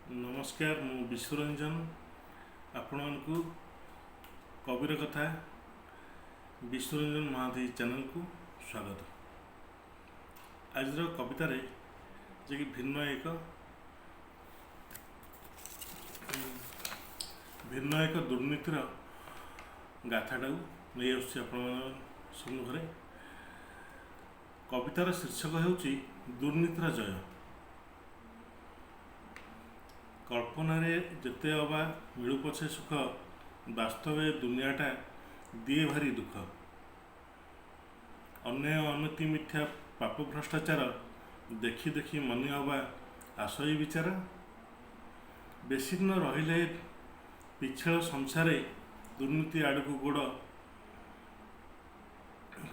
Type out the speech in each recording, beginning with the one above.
ନମସ୍କାର, ମୁଁ ବିଶ୍ୱରଞ୍ଜନ ଆପଣମାନଙ୍କୁ କବିର କଥା ବିଶ୍ୱରଞ୍ଜନ ମହାନ୍ତି ଚ୍ୟାନେଲକୁ ସ୍ୱାଗତ। ଆଜିର କବିତାରେ ଯିଏକି ଭିନ୍ନ ଏକ ଦୁର୍ନୀତିର ଗାଥାଟାକୁ ନେଇ ଆସୁଛି ଆପଣମାନଙ୍କ ସମ୍ମୁଖରେ। କବିତାର ଶୀର୍ଷକ ହେଉଛି ଦୁର୍ନୀତିର ଜୟ। କଳ୍ପନାରେ ଯେତେ ଅବା ମିଳୁ ପଛେ ସୁଖ, ବାସ୍ତବେ ଦୁନିଆଟା ଦିଏ ଭାରି ଦୁଃଖ। ଅନ୍ୟାୟ, ଅନୀତି, ମିଥ୍ୟା, ପାପ, ଭ୍ରଷ୍ଟାଚାର ଦେଖି ଦେଖି ମନେ ଅବା ଆସଇ ବିଚାର। ବେଶୀ ଦିନ ରହିଲେ ପିଛଳ ସଂସାରେ, ଦୁର୍ନୀତି ଆଡ଼କୁ ଗୋଡ଼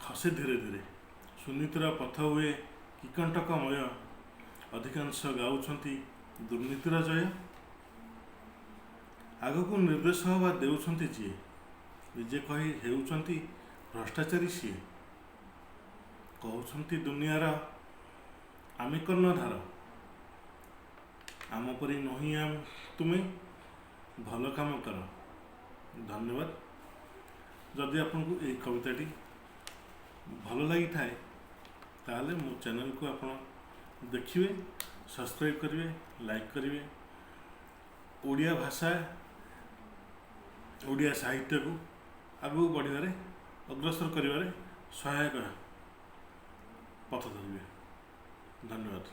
ଖସେ ଧୀରେ ଧୀରେ। ସୁନୀତିର ପଥ ହୁଏ କୀକଣ୍ଟକମୟ, ଅଧିକାଂଶ ଗାଉଛନ୍ତି ଦୁର୍ନୀତିର ଜୟ। ଆଗକୁ ନିର୍ଦ୍ଦେଶ ଅବା ଦେଉଛନ୍ତି ଯିଏ, ନିଜେ କହି ହେଉଛନ୍ତି ଭ୍ରଷ୍ଟାଚାରୀ ସିଏ। କହୁଛନ୍ତି ଦୁନିଆର ଆମେ କର୍ଣ୍ଣଧାର, ଆମ ପରି ନୁହିଁ ତୁମେ ଭଲ କାମ କର। ଧନ୍ୟବାଦ। ଯଦି ଆପଣଙ୍କୁ ଏହି କବିତାଟି ଭଲ ଲାଗିଥାଏ, ତାହେଲେ ମୋ ଚ୍ୟାନେଲକୁ ଆପଣ ଦେଖିବେ, ସବସ୍କ୍ରାଇବ୍ କରିବେ, ଲାଇକ୍ କରିବେ। ଓଡ଼ିଆ ଭାଷା, ଓଡ଼ିଆ ସାହିତ୍ୟକୁ ଆଗକୁ ବଢ଼ିବାରେ, ଅଗ୍ରସର କରିବାରେ ସହାୟକ ପଥ ଧରିବେ। ଧନ୍ୟବାଦ।